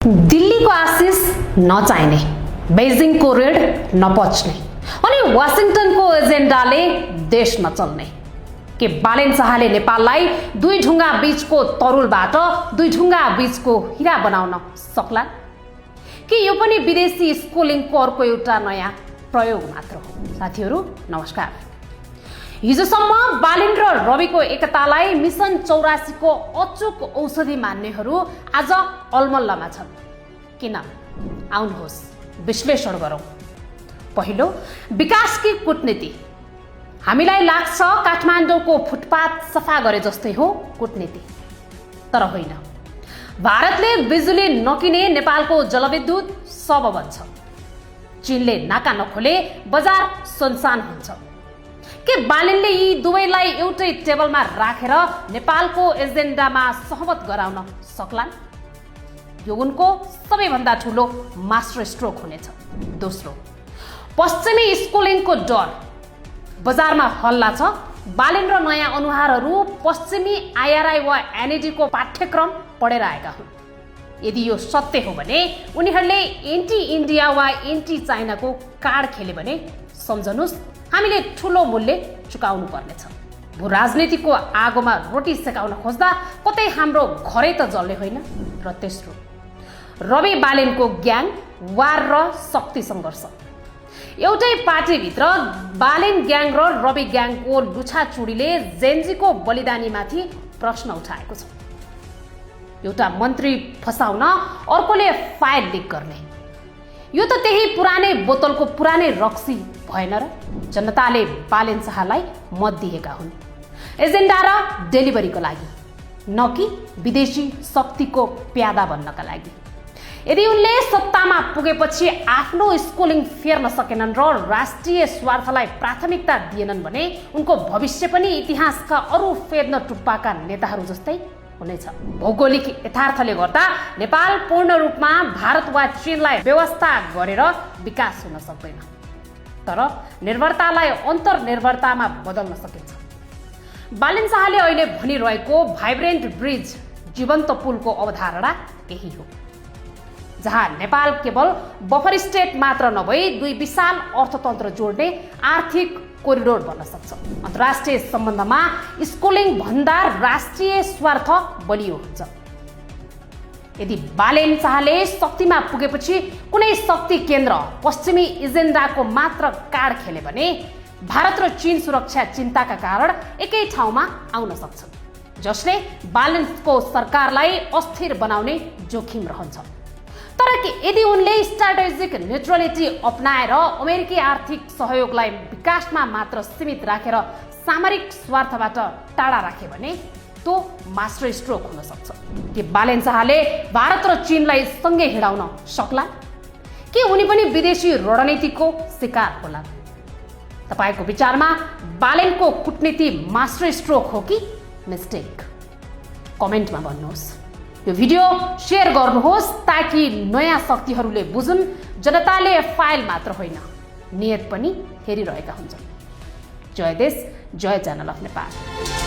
दिल्लीको आशिष नचाहिने, बेजिङको ऋण नपच्ने अनि वाशिंटनको एजेन्डाले देश नचल्ने के बालेन शाहले नेपाललाई दुई ढुङ्गा बीचको तरुलबाट दुई ढुङ्गा बीचको हिरा बनाउन सक्ला कि यो पनि विदेशी स्कुलिङको अर्को एउटा नयाँ प्रयोग मात्र हो। साथीहरू नमस्कार। हिजोसम्म बालेन र रविको एकतालाई मिशन 84 को अचूक औषधि मान्नेहरू आज अलमल्लमा छन्। किन? आउनुहोस् विश्लेषण गरौँ। पहिलो, विकासकी कूटनीति। हामीलाई लाग्छ काठमाडौँको फुटपाथ सफा गरे जस्तै हो कूटनीति, तर होइन। भारतले बिजुली नकिने नेपालको जलविद्युत सब बन्छ। चीनले नाका नखोले बजार सुनसान हुन्छ। के बालेनले यी दुवैलाई एउटै टेबलमा राखेर नेपालको एजेन्डामा सहमत गराउन सक्लान्? यो उनको सबैभन्दा ठुलो मास्टर स्ट्रोक हुनेछ। दोस्रो, पश्चिमी स्कुलिङको डर। बजारमा हल्ला छ बालेन र नयाँ अनुहारहरू पश्चिमी आइआरआई वा एनइडी को पाठ्यक्रम पढेर आएका हुन्। यदि यो सत्य हो भने उनीहरूले एन्टी इन्डिया वा एन्टी चाइनाको कार्ड खेले भने सम्झनुस् हामीले ठुलो मूल्य चुकाउनु पर्नेछ। भू राजनीतिको आगोमा रोटी सेकाउन खोज्दा कतै हाम्रो घरै त जल्ने होइन। र तेस्रो, रवि बालेनको ग्याङ वार र शक्ति सङ्घर्ष। एउटै पार्टीभित्र बालेन ग्याङ र रवि ग्याङको लुछाचुडीले जेन्जीको बलिदानीमाथि प्रश्न उठाएको छ। एउटा मन्त्री फसाउन अर्कोले फाइल लिक गर्ने, यो त त्यही पुरानै बोतलको पुरानै रक्सी भएन र? जनताले बालेन शाहलाई मत दिएका हुन् एजेन्डा र डेलिभरीको लागि, न कि विदेशी शक्तिको प्यादा बन्नका लागि। यदि उनले सत्तामा पुगेपछि आफ्नो स्कुलिङ फेर्न सकेनन् र राष्ट्रिय स्वार्थलाई प्राथमिकता दिएनन् भने उनको भविष्य पनि इतिहासका अरू फेर्न टुप्पाका नेताहरू जस्तै हुनेछ। भौगोलिक यथार्थले गर्दा नेपाल पूर्ण रूपमा भारत वा चीनलाई व्यवस्था गरेर विकास हुन सक्दैन, तर निर्भरतालाई अन्तर्निर्भरतामा बदल्न सकिन्छ। बालेन शाहले अहिले भनिरहेको भाइब्रेन्ट ब्रिज, जीवन्त पुलको अवधारणा यही हो, जहाँ नेपाल केवल बफर स्टेट मात्र नभई दुई विशाल अर्थतन्त्र जोड्ने आर्थिक कोरिडोर बन्न सक्छ। अन्तर्राष्ट्रिय सम्बन्धमा स्कुलिङ भन्दा राष्ट्रिय स्वार्थ बलियो हुन्छ। यदि बालेन शाहले शक्तिमा पुगेपछि कुनै शक्ति केन्द्र पश्चिमी एजेन्डाको मात्र कार्ड खेले भने भारत र चीन सुरक्षा चिन्ताका कारण एकै ठाउँमा आउन सक्छन्, जसले बालेनको सरकारलाई अस्थिर बनाउने जोखिम रहन्छ। तर यदि उनले स्ट्राटेजिक न्युट्रलिटी अपनाएर अमेरिकी आर्थिक सहयोगलाई विकासमा मात्र सीमित राखेर सामरिक स्वार्थबाट टाढा राखे भने त्यो मास्टर स्ट्रोक हुन सक्छ। के बालेन शाहले भारत र चीनलाई सँगै हिँडाउन सक्ला कि उनी पनि विदेशी रणनीतिको शिकार होला? तपाईको विचारमा बालेनको कूटनीति मास्टर स्ट्रोक हो कि मिस्टेक? कमेन्टमा भन्नुहोस्। यो भिडियो शेयर गर्नुहोस् ताकि नयाँ शक्तिहरूले बुझुन् जनताले फाइल मात्र होइन नियत पनि हेरिरहेका हुन्छन्। जय देश, जय च्यानल अफ नेपाल।